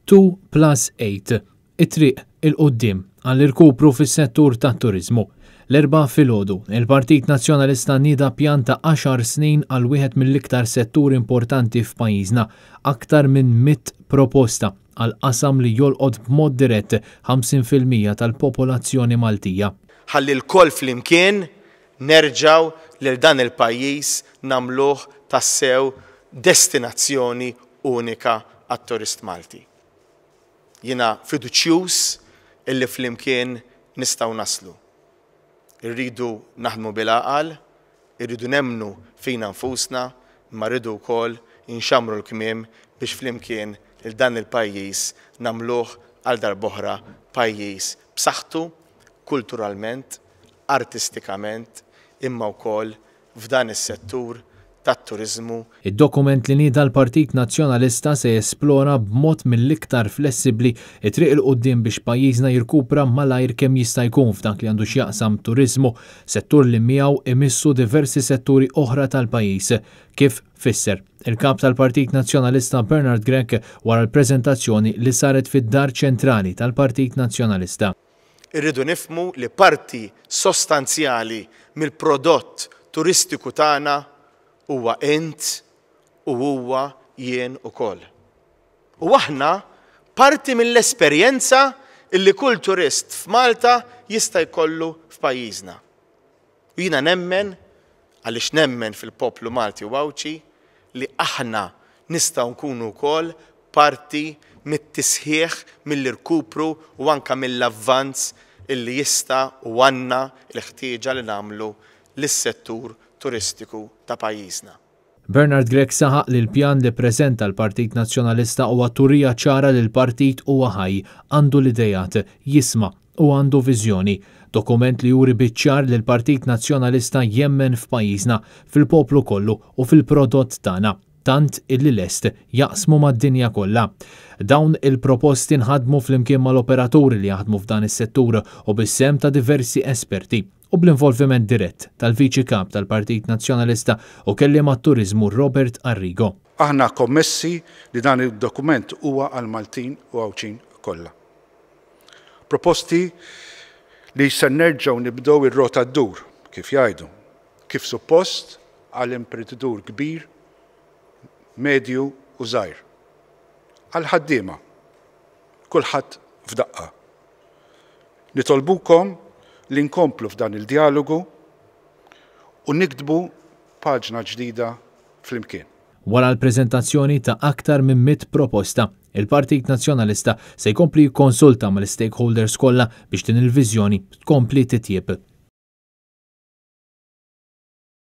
2 plus 8, it-triq 'il quddiem għall-irkupru fis-settur tat-turiżmu. L-Erbgħa filgħodu, il-Partit Nazzjonalista nieda pjan ta' għaxar snin għal wieħed mill-iktar setturi importanti f'pajjiżna, aktar minn 100 proposta għal qasam li jolqot b'mod dirett 50% tal-popolazzjoni Maltija. Ħalli lkoll flimkien nerġgħu lil dan il-pajjiż nagħmluh tassew destinazzjoni unika għat-turist Malti. Jiena fiduċjuż illi flimkien nistgħu naslu. Irridu naħdmu bil-għaqal, irridu nemmnu fina nfusna, imma rridu wkoll inxammru l-kmiem biex flimkien lil dan il-pajjiż nagħmluh għal darb'oħra pajjiż b'saħħtu kulturalment, artistikament imma wkoll f'dan is-settur tat-turiżmu. Id-dokument li nieda l-Partit Nazzjonalista se jesplora b'mod mill-iktar flessibbli t-triq 'il quddiem biex pajjiżna jirkupra malajr kemm jista' jkun f'dak li għandu x'jaqsam turiżmu, settur li miegħu imissu diversi setturi oħra tal-pajjiż, kif fisser il-Kap tal-Partit Nazzjonalista Bernard Grech wara l-preżentazzjoni li saret fid-Dar Ċentrali tal-Partit Nazzjonalista. Irridu nifhmu li parti sostanzjali mill-prodott turistiku tagħna huwa int u huwa jien ukoll. U aħna parti mill-esperjenza illi kull turist f'Malta jista' jkollu f'pajjiżna. U jiena nemmen, għaliex nemmen fil-poplu Malti u Għawdxi, li aħna nistgħu nkunu wkoll parti mit-tisħiħ, mill-irkupru u anke mill-avvanz illi jista' u għandna l-ħtieġa li nagħmlu lis-settur turistiku ta' pajjiżna. Bernard Grech saħaq li l-pjan li ppreżenta l-Partit Nazzjonalista huwa turija ċara li l-partit huwa ħaj, għandu l-ideat, jisma' u għandu viżjoni. Dokument li juri biċ-ċar li l-Partit Nazzjonalista jemmen f'pajjiżna, fil-poplu kollu u fil-prodott tagħna, tant illi lest jaqsmu mad-dinja kollha. Dawn il-proposti nħadmu flimkien mal-operaturi li jaħdmu f'dan is-settur u bis-sehem ta' diversi esperti. u bl-involviment dirett tal-Viċi Kap tal-Partit Nazzjonalista u Kelliem għat-Turiżmu Robert Arrigo. Aħna kommessi li dan id-dokument huwa għall-Maltin u Għawdxin kollha. Proposti li se nerġgħu nibdew ir-rota ddur, kif jgħidu, kif suppost għal imprendititur kbir, medju u żgħir. Għall-ħaddiema. Kulħadd f'daqqa. Nitolbukom li nkomplu f'dan il-djalogu u niktbu paġna ġdida flimkien. Wara l-preżentazzjoni ta' aktar minn mitt proposta, il-Partit Nazzjonalista se jkompli jikkonsulta mal-istakeholders kollha biex din il-viżjoni tkompli titjieb.